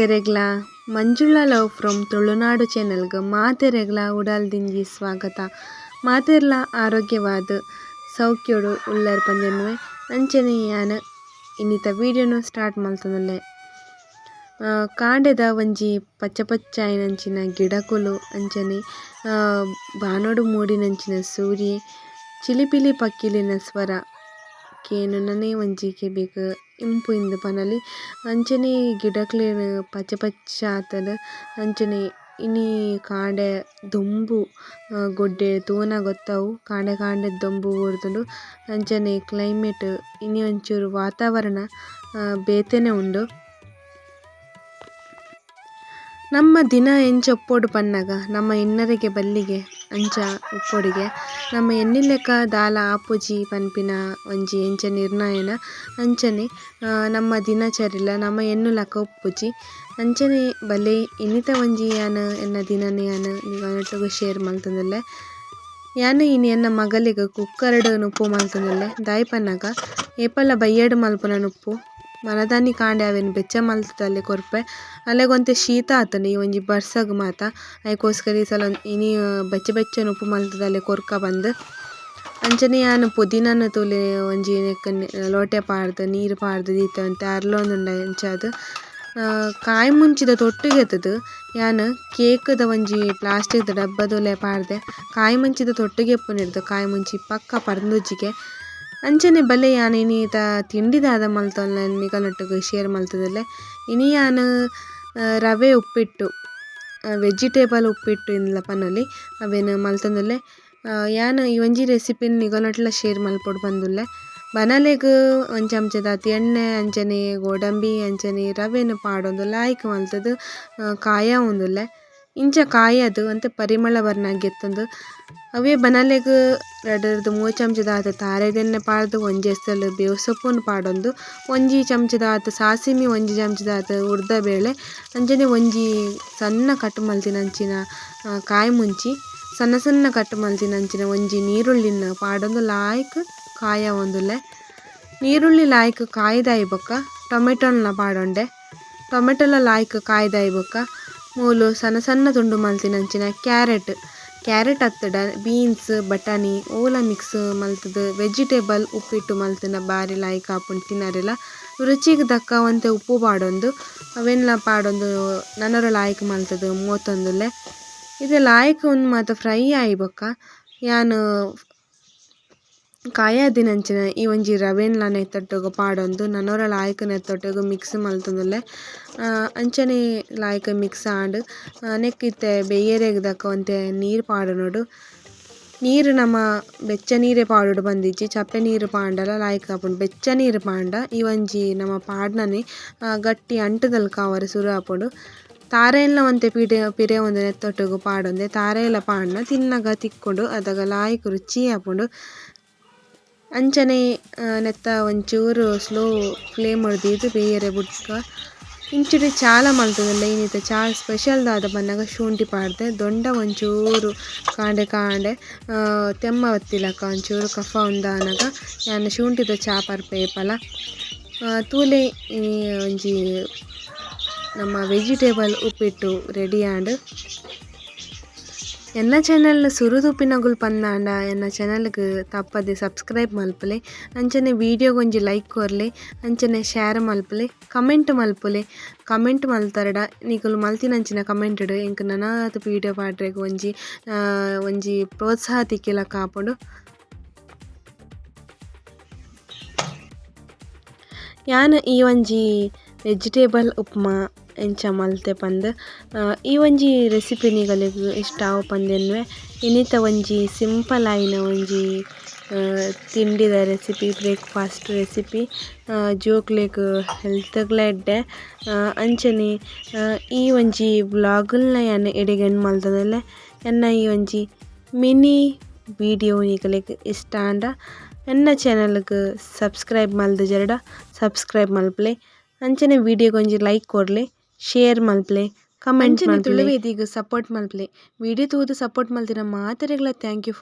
ವೀಕ್ಷಕರೆಗ್ಲ Manjula love from Tulunadu ಚಾನೆಲ್ಗ್ ಮಾತೆರೆಗ್ಲ ಉಡಲ್ ದಿಂಜಿ ಸ್ವಾಗತ. ಮಾತೆರ್ಲ ಆರೋಗ್ಯವಾದ್ ಸೌಖ್ಯಡು ಉಲ್ಲರ್ ಪಂದೆನ್ವೆ ಅಂಚನೆ ಯಾನ್ ಇನ್ನಿತ ವಿಡಿಯೋನು ಸ್ಟಾರ್ಟ್ ಮಲ್ತೊಂದುಲ್ಲೆ. ಕಾಂಡೆದ ಒಂಜಿ ಪಚ್ಚ ಪಚ್ಚ ಆಯಿನಂಚಿನ ಗಿಡಕುಲು ಅಂಚನೆ ಬಾನೋಡು ಮೂಡಿನಂಚಿನ ಸೂರ್ಯೆ ಚಿಲಿಪಿಲಿ ಪಕ್ಕಿಲಿನ ಸ್ವರ ಕೇನುನನೇ ಒಂಜಿ ಕೆಬಿಕ್ ಇಂಪು ಇಂದು ಪನಲಿ. ಅಂಚನೆ ಗಿಡಕ್ಲೆನ್ ಪಚ್ಚ ಪಚ್ಚ ಆತುಂಡು. ಅಂಚನೆ ಇನಿ ಕಾಂಡೆ ದೊಂಬು ಗೊಡ್ಡೆ ತೂನ ಗೊತ್ತವು ಕಾಂಡೆ ಕಾಂಡೆ ದೊಂಬು ಬೂರ್ದುಂಡು. ಅಂಚನೆ ಕ್ಲೈಮೇಟ್ ಇನಿ ಒಂಚೂರು ವಾತಾವರಣ ಬೇತೆನೆ ಉಂಡು. ನಮ್ಮ ದಿನ ಎಂಚ ಉಪ್ಪೊಡು ಪನ್ನಗ ನಮ್ಮ ಎನ್ನರೆಗೆ ಬಲ್ಲಿಗೆ ಅಂಚ ಉಪ್ಪೊಡಿಗೆ ನಮ್ಮ ಎನ್ನಿಲೆಕ ದಾಲ ಆಪುಜಿ ಪನ್ಪಿನ ಒಂಜಿ ಎಂಚ ನಿರ್ಣಯನ ಅಂಚನೆ ನಮ್ಮ ದಿನಚರಿಲ ನಮ್ಮ ಎನ್ನುಲಕ ಉಪ್ಪುಜಿ. ಅಂಚನೆ ಬಲೆ ಇನ್ನಿತ ಒಂಜಿ ಯಾನ್ ಎನ್ನ ದಿನನೆ ಯಾನ್ ನಿಗನೊಟ್ಟುಗು ಶೇರ್ ಮಲ್ತೊಂದುಲ್ಲೆ. ಯಾನ್ ಇನಿ ಎನ್ನ ಮಗಲಿಗೆ ಕುಕ್ಕರ್ಡ್ ನುಪ್ಪು ಮಲ್ತೊಂದುಲ್ಲೆ. ದಾಯಿ ಪನ್ನಗ ಏಪಲ ಬಯ್ಯಡ್ ಮಲ್ಪುನ ನುಪ್ಪು ಮನದಾನಿ ಕಾಂಡೆ ಅವೆನ್ ಬೆಚ್ಚ ಮಲ್ತುದು ಕೊರ್ಪೆ. ಅಲೆಗೊಂತೆ ಶೀತ ಆತುಂಡು ಈ ಒಂಜಿ ಬರ್ಸಗ್ ಮಾತ ಐಕೋಸ್ಕರ ಈ ಸಲ ಇನಿ ಬೆಚ್ಚ ಬೆಚ್ಚ ನುಪ್ಪು ಮಲ್ತುದು ಕೊರ್ಕ ಬಂದು. ಅಂಚನೆ ಯಾನ್ ಪುದೀನನ ತೂಲೆ ಒಂಜಿ ನೆಕ್ ಲೋಟೆ ಪಾಡ್ದ್ ನೀರು ಪಾಡ್ದ್ ದೀತೆ ಒಂತೆ ಅರ್ಲೊಂದುಂಡು ಅಂಚಾದ್. ಕಾಯಿ ಮುಂಚಿದ ತೊಟ್ಟುಗೆತ್ತುದು ಯಾನ್ ಕೇಕ್ದ ಒಂಜಿ ಪ್ಲಾಸ್ಟಿಕ್ ದ ಡಬ್ಬದೊಲೆ ಪಾಡ್ದೆ. ಕಾಯಿ ಮುಂಚಿದ ತೊಟ್ಟಿಗೆ ಪುನಿರ್ದು ಕಾಯಿ ಮುಂಚಿ ಪಕ್ಕ ಪರ್ಂದುಜ್ಜಿಗೆ. ಅಂಚನೆ ಬಲೆ ಯಾನ್ ಇನಿ ತಿಂಡಿ ದಾದ ಮಲ್ತೊಂದುಲ್ಲೆ ನಿಕಲ್ನೊಟ್ಟುಗು ಶೇರ್ ಮಲ್ತೊಂದುಲ್ಲೆ. ಇನಿ ಯಾನ್ ರವೆ ಉಪ್ಪಿಟ್ಟು ವೆಜಿಟೇಬಲ್ ಉಪ್ಪಿಟ್ಟು ಇಂದ್ಲ ಪನೊಲಿ ಅವೆನ್ ಮಲ್ತೊಂದುಲ್ಲೆ. ಯಾನ್ ಈ ಒಂಜಿ ರೆಸಿಪಿನ್ ನಿಕಲ್ನೊಟ್ಟುಲ ಶೇರ್ ಮಲ್ಪೊಡು ಪಂದುಲ್ಲೆ. ಬನಲೆಗ್ ಒಂಜಿ ಚಮಚದಾತ್ ಎಣ್ಣೆ ಅಂಚನೆ ಗೋಡಂಬಿ ಅಂಚನೆ ರವೆನ್ ಪಾಡೊಂದು ಲಾಯ್ಕ್ ಮಲ್ತುದು ಕಾಯ ಉಂದುಲ್ಲೆ. ಇಂಚ ಕಾಯದು ಒಂತೆ ಪರಿಮಳ ಬರ್ನಾಗ ಗೆತ್ತೊಂದು ಅವೇ ಬನಲೆಗ್ ರಡ್ಡ್ ಮೂರು ಚಮಚದಾತ್ ತಾರೆದೆಣ್ಣೆ ಪಾಡ್ದು ಒಂಜಿ ಎಸಲ್ ಬೇವು ಸೊಪ್ಪುನು ಪಾಡೊಂದು ಒಂಜಿ ಚಮಚದಾತ್ ಸಾಸಿಮಿ ಒಂಜಿ ಚಮಚದಾತ್ ಉರ್ದ ಬೇಳೆ ಅಂಚನೆ ಒಂಜಿ ಸಣ್ಣ ಕಟ್ ಮಲ್ತಿನಂಚಿನ ಕಾಯಿ ಮುಂಚಿ ಸಣ್ಣ ಸಣ್ಣ ಕಟ್ ಮಲ್ತಿನಂಚಿನ ಒಂಜಿ ನೀರುಳ್ಳಿನ ಪಾಡೊಂದು ಲಾಯ್ಕ್ ಕಾಯ ಉಂದುಲ್ಲೆ. ನೀರುಳ್ಳಿ ಲಾಯ್ಕ್ ಕಾಯ್ದಾಯಿ ಬೊಕ್ಕ ಟೊಮೆಟೊನ ಪಾಡೊಂಡೆ. ಟೊಮೆಟೊಲ ಲಾಯ್ಕ್ ಕಾಯ್ದಾಯಿ ಬೊಕ್ಕ ಮೂಲು ಸಣ್ಣ ಸಣ್ಣ ತುಂಡು ಮಲ್ತಿನಂಚಿನ ಕ್ಯಾರೆಟ್ ಕ್ಯಾರೆಟ್ ಅತ್ತಡ ಬೀನ್ಸ್ ಬಟಾಣಿ ಓಲ ಮಿಕ್ಸ್ ಮಲ್ತುದು ವೆಜಿಟೇಬಲ್ ಉಪ್ಪಿಟ್ಟು ಮಲ್ತಿನ ಬಾರಿ ಲಾಯ್ಕ್ ಆಪುಂಡು ತಿನರೆಲ. ರುಚಿಗ್ ದಕ್ಕ ಒಂತೆ ಉಪ್ಪು ಪಾಡೊಂದು ಅವೆನ್ಲ ಪಾಡೊಂದು ನನೊರ ಲಾಯ್ಕ್ ಮಲ್ತುದು ಮೋತೊಂದುಲ್ಲೆ. ಇತ್ತೆ ಲಾಯ್ಕ್ ಉಂದು ಮಾತ ಫ್ರೈ ಆಯಿ ಬೊಕ್ಕ ಯಾನ್ ಕಾಯಾದಿನಂಚಿನ ಈ ಒಂಜಿ ರವೆನ್ಲ ನೆತ್ತೊಟ್ಟುಗು ಪಾಡೊಂದು ನನೊರ ಲಾಯ್ಕ್ ನೆತ್ತೊಟ್ಟುಗು ಮಿಕ್ಸ್ ಮಲ್ತೊಂದುಲ್ಲೆ. ಅಂಚನೆ ಲಾಯ್ಕ್ ಮಿಕ್ಸ್ ಆಂಡ್. ನೆಕ್ಕ್ ಇತ್ತೆ ಬೇಯೆರೆಗ್ ದಕ್ಕ ಒಂತೆ ನೀರು ಪಾಡೊನೊಡು. ನೀರು ನಮ ಬೆಚ್ಚ ನೀರೇ ಪಾಡೊಡು ಪಂದಿಜ್ಜಿ ಚಪ್ಪೆ ನೀರು ಪಾಂಡಲ ಲಾಯ್ಕ್ ಆಪುಂಡು. ಬೆಚ್ಚ ನೀರು ಪಾಂಡ ಈ ಒಂಜಿ ನಮ ಪಾಡ್ನನೆ ಗಟ್ಟಿ ಅಂಟುದಲ್ಕ ಆವರೆ ಸುರು ಆಪುಂಡು. ತಾರೆಲ ಒಂತೆ ಪಿರೆ ಒಂಜಿ ನೆತ್ತೊಟ್ಟುಗು ಪಾಡೊಂದೆ ತಾರೆಲ ಪಾಡ್ನ ತಿನ್ನಗ ತಿಕ್ಕುಂಡು ಅದಗ ಲಾಯ್ಕ್ ರುಚಿ ಆಪುಂಡು. ಅಂಚನೆ ನೆತ್ತ ಒಂಚೂರು ಸ್ಲೋ ಫ್ಲೇಮ್ ದೀದ್ ಬೇಯೆರೆ ಬುಡ್ಕ. ಇಂಚಿಡ್ ಚಾಲ ಮಲ್ತೊಂದುಲ್ಲೆ ಇನಿತ ಚಾ ಸ್ಪೆಷಲ್ ದಾದ ಪನ್ನಗ ಶುಂಠಿ ಪಾಡ್ದೆ ದೊಂಡ ಒಂಚೂರು ಕಾಂಡೆ ಕಾಂಡೆ ತೆಮ್ಮ ಬತ್ತಿಲಕ ಒಂಚೂರು ಕಫ ಉಂದಾನಗ ಯಾನ್ ಶುಂಠಿದ ಚಾ ಪರ್ಪೆ ಏಪಲ. ತೂಲೆ ಇನಿ ಒಂಜಿ ನಮ್ಮ ವೆಜಿಟೇಬಲ್ ಉಪ್ಪಿಟ್ಟು ರೆಡಿ ಆಂಡ್. ಎನ್ನ ಚಾನೆಲ್ ಸುರು ತೂಪಿನಗುಲು ಪಂದಾಂಡ ಎನ್ನ ಚಾನೆಲ್ಗ್ ತಪ್ಪದೆ ಸಬ್ಸ್ಕ್ರೈಬ್ ಮಲ್ಪುಲೆ. ಅಂಚನೆ ವಿಡಿಯೋಗ್ ಒಂಜಿ ಲೈಕ್ ಕೊರ್ಲೆ. ಅಂಚನೆ ಶೇರ್ ಮಲ್ಪುಲೆ. ಕಮೆಂಟ್ ಮಲ್ಪುಲೆ. ಕಮೆಂಟ್ ಮಲ್ತರಡ ನಿಕುಲು ಮಲ್ತಿನಂಚಿನ ಕಮೆಂಟ್ ಡ್ ಎಂಕ್ ನನಾತ್ ವಿಡಿಯೋ ಪಾಡ್ರೆಗ್ ಒಂಜಿ ಒಂಜಿ ಪ್ರೋತ್ಸಾಹ ತಿಕ್ಕಿಲಕ ಆಪುಂಡು. ಯಾನ್ ಈ ಒಂಜಿ ವೆಜಿಟೇಬಲ್ ಉಪ್ಮಾ ಎಂಚ ಮಲ್ತೆ ಪಂದ್ ಈ ಒಂಜಿ ರೆಸಿಪಿ ನಿಗಲೆಗ್ ಇಷ್ಟ ಆವು ಪಂದೆನ್ವೆ. ಇನಿತ ಒಂಜಿ ಸಿಂಪಲ್ ಆಯಿನ ಒಂಜಿ ತಿಂಡಿದ recipe breakfast recipe ಜೋಕ್ಲೆಗ್ ಹೆಲ್ತ್ಗ್ಲ ಎಡ್ಡೆ. ಅಂಚನೆ ಈ ಒಂಜಿ ವ್ಲಾಗ್‌ಲ ಯಾನ್ ಎಡೆಗ್ ಎಂಡ್ ಮಲ್ತೊಂದುಲ್ಲೆ. ಎನ್ನ ಈ ಒಂಜಿ ಮಿನಿ ವಿಡಿಯೋ ನಿಗಲೆಗ್ ಇಷ್ಟ ಆಂಡ ಎನ್ನ ಚಾನೆಲ್ಗ್ ಸಬ್ಸ್ಕ್ರೈಬ್ ಮಲ್ದಿಜೆರ್ಡ ಸಬ್ಸ್ಕ್ರೈಬ್ ಮಲ್ಪುಲೆ. ಅಂಚನೆ ವಿಡಿಯೋಗ್ ಒಂಜಿ ಲೈಕ್ ಕೊರ್ಲೆ. ಶೇರ್ ಮಲ್ಪುಲೆ. ಕಮೆಂಟ್ ಅಂಚನೆ ಮಲ್ಪುಲೆ. ತುಳುವೇದಿಗ್ ಸಪೋರ್ಟ್ ಮಲ್ಪುಲೆ. ವಿಡಿಯೋ ತೂದು ಸಪೋರ್ಟ್ ಮಲ್ತಿನ ಮಾತೆರೆಗ್ಲ thank you.